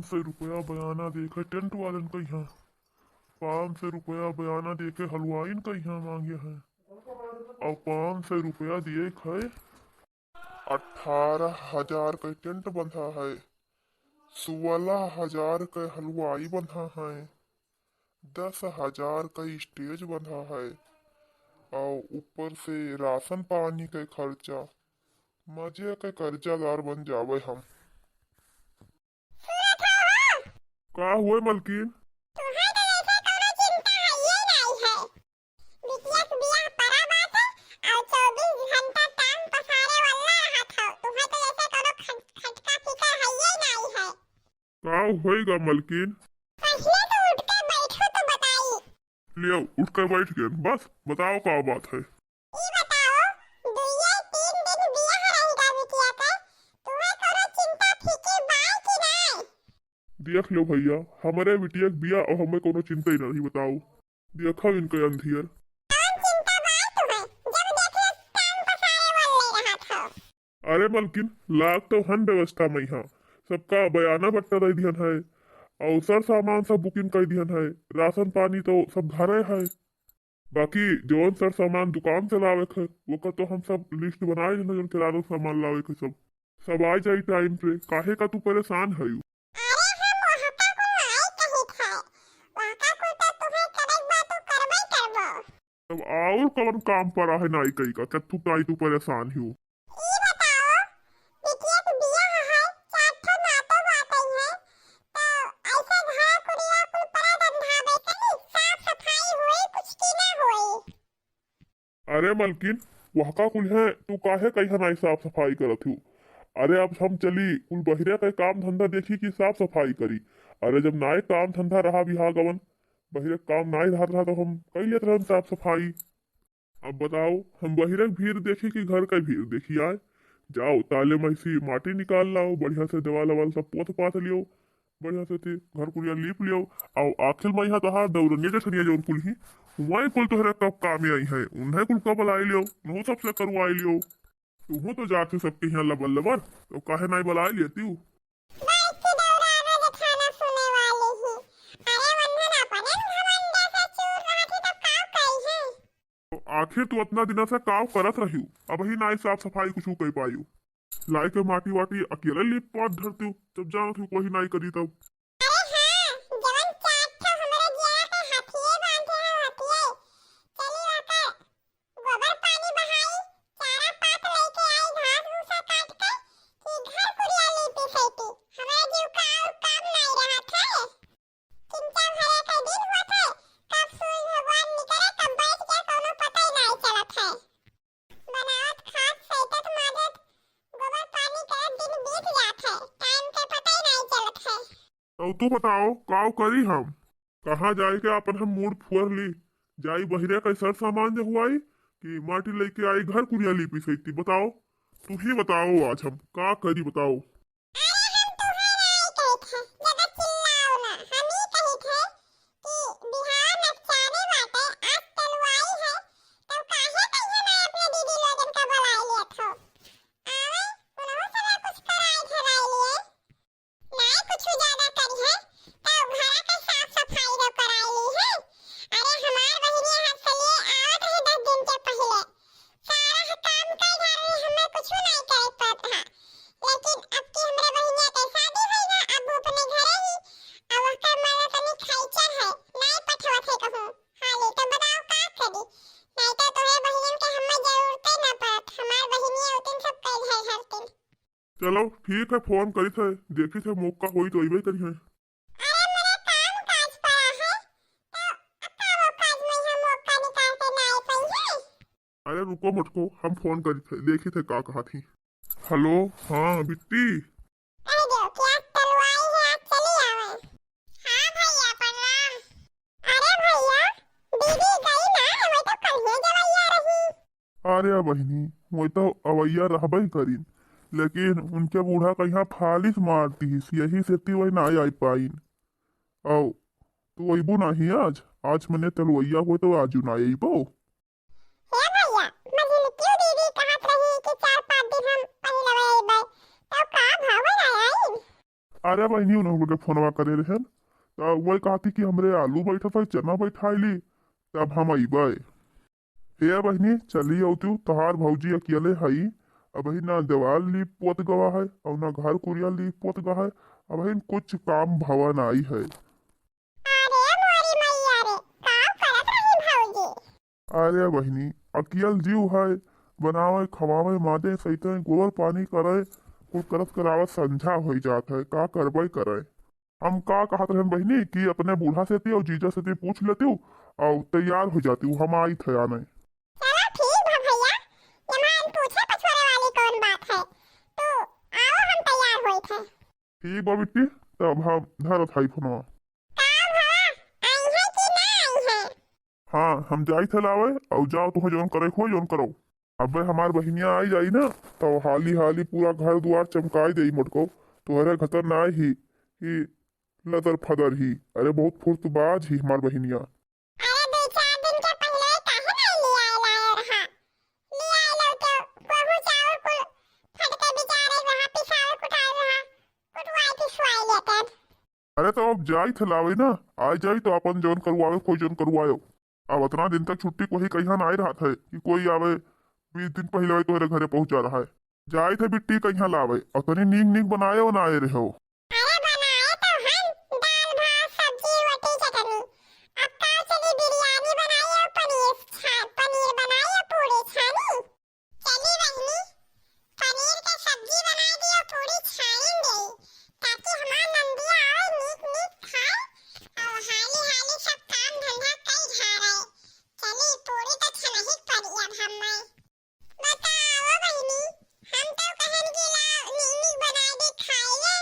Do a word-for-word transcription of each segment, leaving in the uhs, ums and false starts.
सौ रुपया बयाना देखे टेंट वालन कइहाँ, पाँच सौ रुपया बयाना देखे हलवाइन कइहाँ मांगे हैं, अउ पाँच सौ रुपया दिए क है। अठारह हजार के टेंट बंधा है, सोलह हजार के हलवाई बंधा है, दस हजार के स्टेज बंधा है, अउ ऊपर से राशन पानी के खर्चा। मजे के कर्जादार बन जावे हम। का हुए मलकिन? तुहैं तो जैसे कौनो चिंता हइये नाई है। बिटिया के बियाह परा बाटे, अउ चउबीस घंटा टांग पसारे वाला रहत हौ। तुहैं तो जैसे कौनो खट-, खटका फिकर हइये नाई है। का होइगा मलकिन? पहिले तो उठ के बैठो तो बताई। लियो, उठ के बैठ गए। बस, बताओ का बात है? ई बताओ, दुइये तीन दिन बियाह रहिगा बिटिया के, तुहैं कौनो चिंता फिकिर बाय कि नाय? देख लो भैया, हमरे बिटिया के बियाह अउ हमें कौनो चिंता ही नहीं, बताओ। देखो इनके अंधियर। कौन चिंता बाय तुहैं, जब देख लो टांग पसारे वाले रहत हो। अरे मलकिन, लाग तो हन व्यवस्था मइहाँ, सबका बयाना बट्टा दे दिहन है, अउ सर सामान सब booking कर दिहन है, राशन पानी तो सब घरे है। बाकी जौन सर सामान दुकान से लावे के है, ओकर तो हम सब list बनाए लेना, जौन किराना सामान लावे के सब, सब आ जाई time पे। काहे का तू परेशान है? अरे हम वहका कुल नाई कहित है, वहका कुल तो तुहैं करे के बा तो करबे करबो। तब और कौन काम परा है नाई कही का, कत्थू ताई तू परेशान ही हो? ई बताओ, बिटिया के बियाह है, चार ठो नातो बाटे हैं, तो ऐसे घर कुरिया कुल परा धंधा बे करी, साफ सफाई होई कुछ की ना होई? अरे मलकिन, वहका कुल है, तू काहे कहिया नाई साफ सफाई करत हूँ? अरे अब हम चली, कुल बहिरे के काम धंधा देखी कि साफ सफाई करी। अरे जब नाई काम धंधा रहा बिहा गवन, बहिरे के काम नाई रहत रहा तो हम कई लेत रहन साफ सफाई। अब बताओ, हम बहिरे के भीड़ देखी कि घर के भीड़ देखी आए? जाओ, ताले में से माटी निकाल लाओ, बढ़िया से देवाल वेवाल सब पोत पात लियो, बढ़िया से ते घर कुरिया लीप लियो। अउ आखिर में यहाँ तोहार दौरनिया जेठनिया जौन कुल ही, वही कुल तोहरे कब कामे आई है, उन्हें कुल कब बुलाई लियो, उन्हों सबसे करवाई लियो। तुहूँ तो जाके सबके यहाँ लबर लबर, तो काहे नाई बुलाई लेती हूँ? बड़की दौराना जेठाना सुने वाली ही। अरे वंदन अपने घमंडे से चूर रहत ही तो का कही है? तो आखिर तू अतना दिना से काव करत रहिउ, अबही नाई साफ सफाई कुछु कइ पायु। लाइके माटी वाटी अकेले लीप पात धरतिउ, जब जानत हूँ कोई नाई करी तब। अरे हाँ, जवन चार ठो हमरे जिया के हाथिये बांधे हैं हाथिये। चली ओकर गोबर पानी बहाई, चारा पात लइके आई, घास भूसा काट के, कि घर कुरिया लीपी सैती। हमरे जीव का और काम नाई रहत है। चिंता भरे के दिन होत है, कब सूर्य भगवान निकले, कब बैठ जाए, कौनो पता ही नाई चलत है। बनावत खात, सैतत, माजत, गोबर पानी करत दिन बीत जात है, time के पता ही नाई चलत है। तब तू बताओ, काव करी हम? कहाँ जाए के आपन हम मूड़ फुअर ली? जाई बहिरे के सर सामान जहुआई कि माटी लइके आई घर कुरिया लीपी सैती? बताओ, तू ही बताओ, आज हम का करी बताओ? अरे हम तुहे नाई कहत है, ज्यादा चिल्लाओ ना। हम ई कहत है कि बिहान अचाने बाटे, आज तलवाई है, तब काहे कहिया ना अपने दीदी लोगन का बुलाई लेत हो? आवे, उनहु से ना कुछ कराई धराई लिए। नाई कुछ ज्यादा करी है, तब घरा के साफ सफाई रो कराई ली है। अरे हमार बहिनिया हाथ से लिए आवत रही दस दिन के पहिले, सारा काम कर घर में हमें कुछ नहीं करे पड़त रहा, लेकिन अब की हमरे बहिनिया के शादी होई ना, अब वो अपने घरे ही, अब ओकर मर्द तनी खैचर है, नाई पठवत है कहूँ। हाली तो बताओ का करी, नहीं तो तोहरे बहिनियन के हमें जरूरते ना पड़त, हमार बहिनिया उतिन सब कई घर हरतिन। चलो ठीक है, फोन करित है, देखित है मौका होई तो अइबे करी है। अरे, मेरे काम काज पड़ा है, तो का वो काज में हम मौका निकाल के ना आ पाई है? अरे रुको मोटको, हम फोन करित है, देखित है का कहत ही। हेलो, हाँ बिट्टी। कह दो, क्या तलवाई है, आज चली आवे। हाँ भैया, प्रणाम। अरे भैया, दीदी गई ना, वो तो कल ही जवैया रही। अरे बहिनी, वही तो अवैया रहबे करीन, लेकिन उनके बूढ़ा कहिया फालिस मारतिस, यही सेती वही ना आई पाइन। अउ तू अइबू नाही आज? आज मने तलवैया होय तो आजू ना अइबो। हे भैया, मझिलकियो दीदी कहत रही कि चार पाँच दिन हम पहिले अइबे, तब का भवे ना आइन? अरे बहिनी, उन्हों लोग के फोनवा करे रहेन, त वही कहती कि हमरे आलू बैठत है, चना बैठाई ली, तब हम अइबै। हे बहिनी, चली अउतू, तोहार भौजी अकेले हई, अबही ना देवाल लीप पोत गवा है और ना घर कुरिया लीप पोत गवा है, अबही कुछ काम भवा नाई है। अरे मोरी मैया रे, का करत रही भौजी? अरे बहिनी, अकियल जीव है, बनावे, खवावे, माजे, सैते, गोबर पानी करे, कुल करत करावत संझा होई जात है, का करबे करे। हम का कहत रहन बहिनी कि अपने बूढ़ा सेती और जीजा सेती पूछ लेती और तैयार हो जाती, हम आई थे आने। चलो ठीक बा भैया, एमा हम पूछे पछोरे वाली कौन बात है, तू आओ, हम तैयार होई थे। ठीक बा बिट्टी, तब हम धरत हई फोनवा। का भवा, आई है कि ना आई है? हाँ, हम जाई थे लावे, और जाओ, तुम्हें जौन करे हो, जौन करो। अबे हमार बहिनिया आई जाई ना, तो हाली हाली पूरा घर दुआर चमकाई देई मोटको। तोहरे घतर ना ही कि लदर फदर ही। अरे, बहुत फुर्तबाज ही हमार बहिनिया। अरे, दो चार दिन के पहले काहे ना ले आए लाए रहा? ले आए लो तो, कोहू चाउर कुल फटके बिचारे रहा, पिसावे कुटाए रहा, कुटवाई पिसवाई लेते। अरे, तो अब जाई थे लावे ना, आ जाई तो अपन जौन करवावे, कोई जौन करवायो। अब इतना दिन तक छुट्टी कोई कहिया ना आए रहा था कि कोई आवे, बीस दिन पहले आए तोहरे घरे पहुंचा रहा है। जाई थे बिट्टी कहिया लावे, और तनी नीक नीक बनाए बनाए रहो। अरे बनाए तो हम दाल भात सब्जी रोटी चटनी, अब का चली बिरयानी बनाई और पनीर छा-, पनीर बनाई और पूरी छानी। चली बहिनी, पनीर के सब्जी बनाई दी और पूरी छाइन दे, ताकि हमार नंदिया आवे नीक नीक खाए और हाली हाली सब काम धंधा कई झारे। चली पूरी तो छनही पड़ी अब हमें। बताओ बहिनी, हम तो कहन कि ला नीक नीक बनाई दे खाए,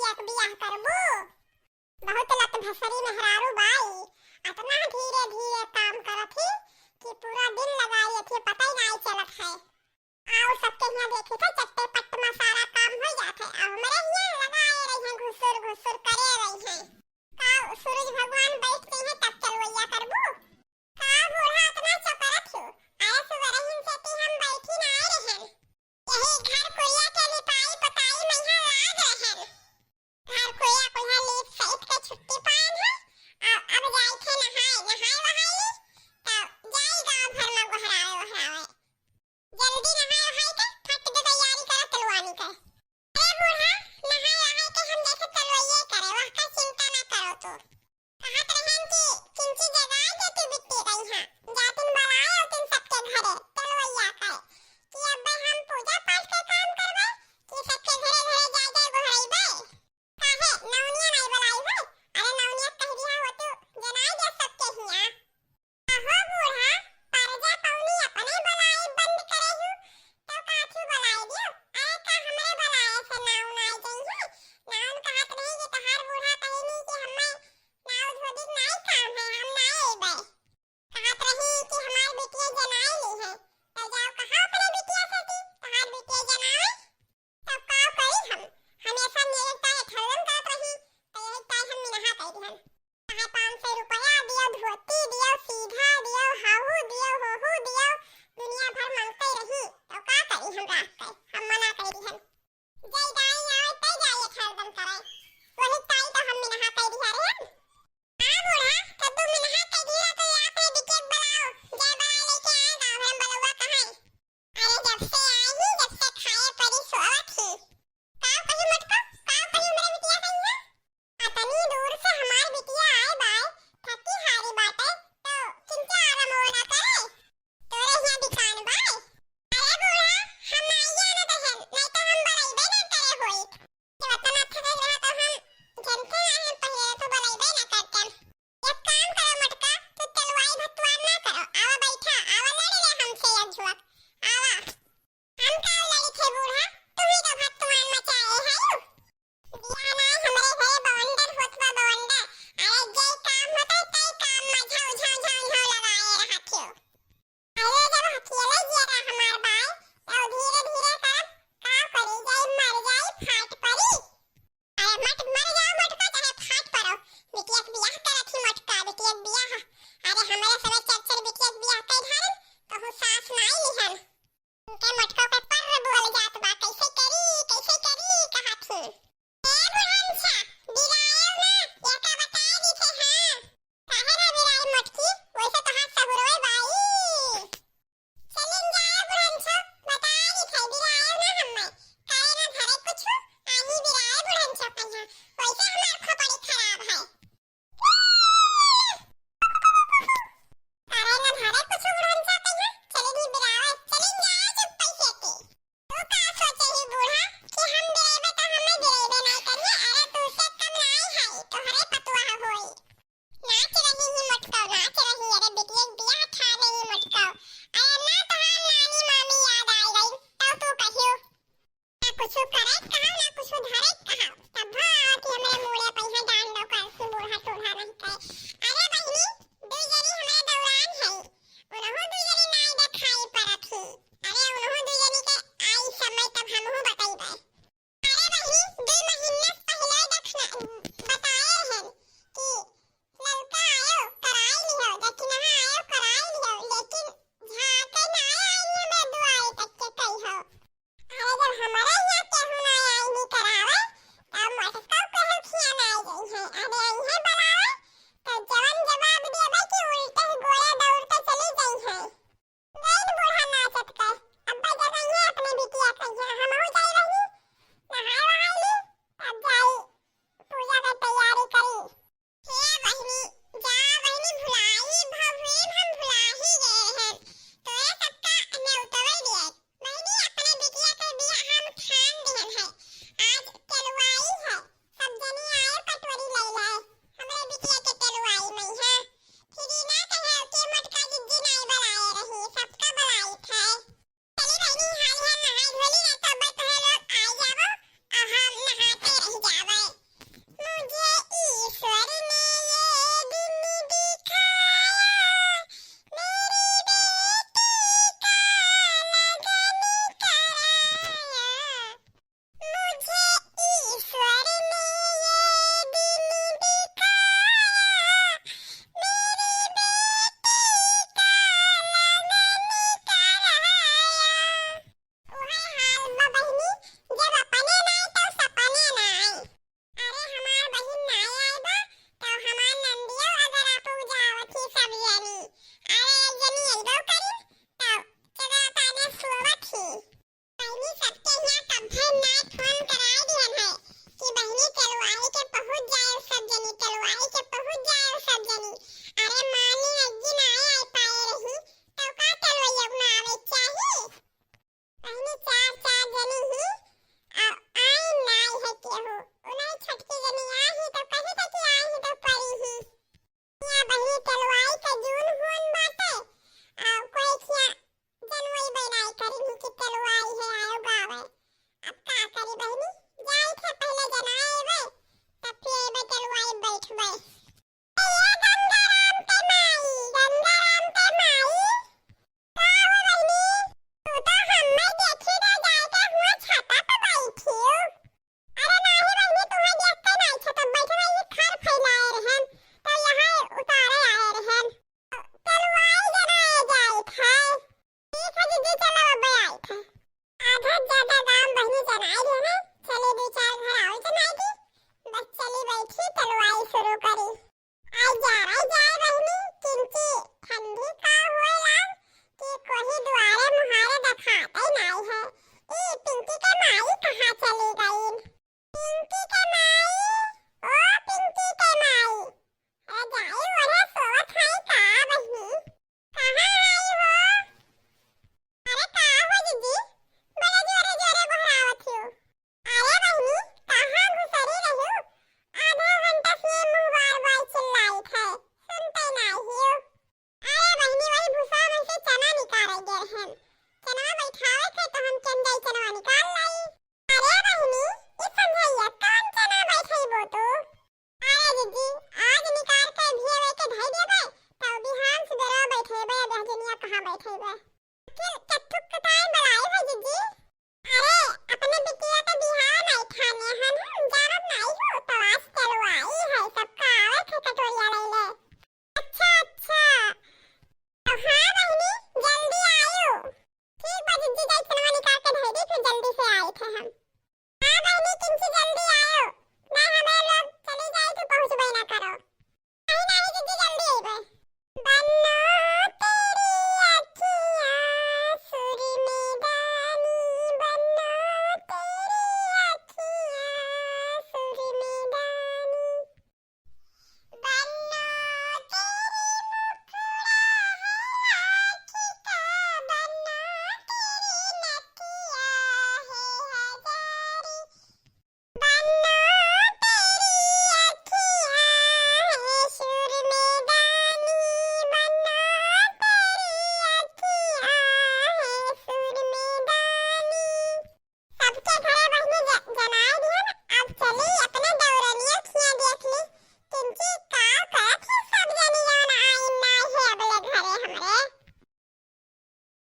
एक बियाह करबू? बहुत लत भसरी मेहरारू बाई, अतना धीरे धीरे काम करत ही कि पूरा दिन लगाई अथी पता ही नाई चलत है। और सबके हियाँ देखी थे चट्टे पट्ट में सारा काम हो जात है, और हमरे हियाँ लगाए रही हैं, घुसुर घुसुर करे रही हैं। का सूरज भगवान बैठ गई हैं तब चलवैया करबू? का बूढ़ा अतना चौकरत हो? अरे सुबरहिन से ती हम बैठी नाई रहन। यही घर कुरिया के लिपाई पोताई में यहाँ लाग रहन। घर कुरिया कुल्हा लीप सहित के छुट्टी पाएन है। अब, अब जाई थे नहाए, नहाए वहाए ली, तो जाई गाँव भर में गोहरावे, गोहरावे। जल्दी नहाए वहाए के फट दे तैयारी करत तलवानी के। अरे बूढ़ा, नहाए वहाए के हम जैसे तलवैये करे, वह का चिंता ना करो तू। कहत रहन कि किंची जगाए देती बिट्टी गई हाँ, जातिन बुलाए होतिन सबके घरे, तलवैया कहे कि अब्बे हम पूजा पाठ के काम करबे कि सबके घरे घरे जाए जाए गोहराइबे? काहे नौनिया नाई बुलाई है? अरे नौनिया कह दिया हो तू, जनाए दे सबके हिया। अहो बूढ़ा, परजा पौनी अपने बुलाए बंद करे हूँ, तो काथी बुलाई दियो? अरे का हमरे बुलाए से नाऊ नाई गई है? नाउन कहत नहीं कि तहार बूढ़ा कहिनी कि हमें नाऊ धोबी नाई काम है, हम नाई अइबे। कहत रही कि हमार बिटिया जनाए ली है, तो जाओ कहा अपने बिटिया से कि तहार बिटिया जनाए। तब का करी हम? हमेशा मेरे ताए ठल्लन करत रही, तो यही ताए हम मिनहा कह दिहन। चाहे पाँच सौ रुपया दियो, धोती दियो, सीधा दियो, हाहू दियो, होहू दियो, दुनिया भर मांगते रही, तो का करी हम राख के? हम मना कह दिहन। जय दाई आवे ते जाइए ठल्लन करे, वही ताई तो हम मिनहा कह दिया रे हम। हाँ बूढ़ा, तो तू मिनहा कह दिया तो ये आपने बिटिया बुलाओ, जय बुलाए लेके आए गाँव भर में बलुआ कहाँ है? अरे जब से आई ही, जब से खाए परी सोवत ही। का कही मटका, का कही हमरे बिटिया कही है? अतनी दूर से हमार बिटिया आए बाय, थकी हारी बाटे, तो चिंता आराम वो ना करे। तोरे हियाँ दुकान बाय? अरे बूढ़ा, हम आइए ना दहेन, नहीं तो हम बलइबे ना करे होई। जब अतना थकल रहा तो हम जनते ना हम पहले तो बलइबे ना करतन। एक काम करो मटका, तू तलवाई भतवान ना करो, आवा बैठा, आवा लड़ ले हमसे एक झुआक, आवा। हम का लड़ी थे बूढ़ा, तू ही तो भतवान मचाए है यू। बियाह ना हमरे घरे बवंडर होत बा बवंडर, अरे जे काम होता तई काम में झाऊ झाऊ झाऊ झाऊ लगाए रहत हो। अरे जब हथियले जियरा हमार बाय, तब धीरे धीरे करब, का करी जाई, मर जाई, फाट परी। अरे मत मर जाओ मटका, चाहे फाट परो। बिटिया के बियाह करत ही मटका, बिटिया के बियाह। अरे हमरे समय चार चार बिटिया के बियाह कई धारन, कहूँ सास नाई लिहन। उनके मटका के पर बोल जात बा, कैसे करी, कैसे करी, कहत ही। ए बुढ़नछा, बिरायो ना, एका बताए दी थे, हाँ। काहे ना बिराई मोटकी, वैसे तोहार सहुरवे बाई। चलिन जाए बुढ़नछो, बताए दी थे, बिरायो ना हम्मे। काहे ना धरे कुछु, आही बिराए बुढ़नछो कहिया, वैसे हमार खोपड़ी खराब है। काहे ना धरे कुछु बुढ़नछो कहिया, चलिन ही बिराए, चलिन जाए चुप्पे से के। तू का सोचे ही बूढ़ा कि हम बिरेबे त हमें बिरेबे नाई करिए? अरे तू से कम नाई है, तोहरे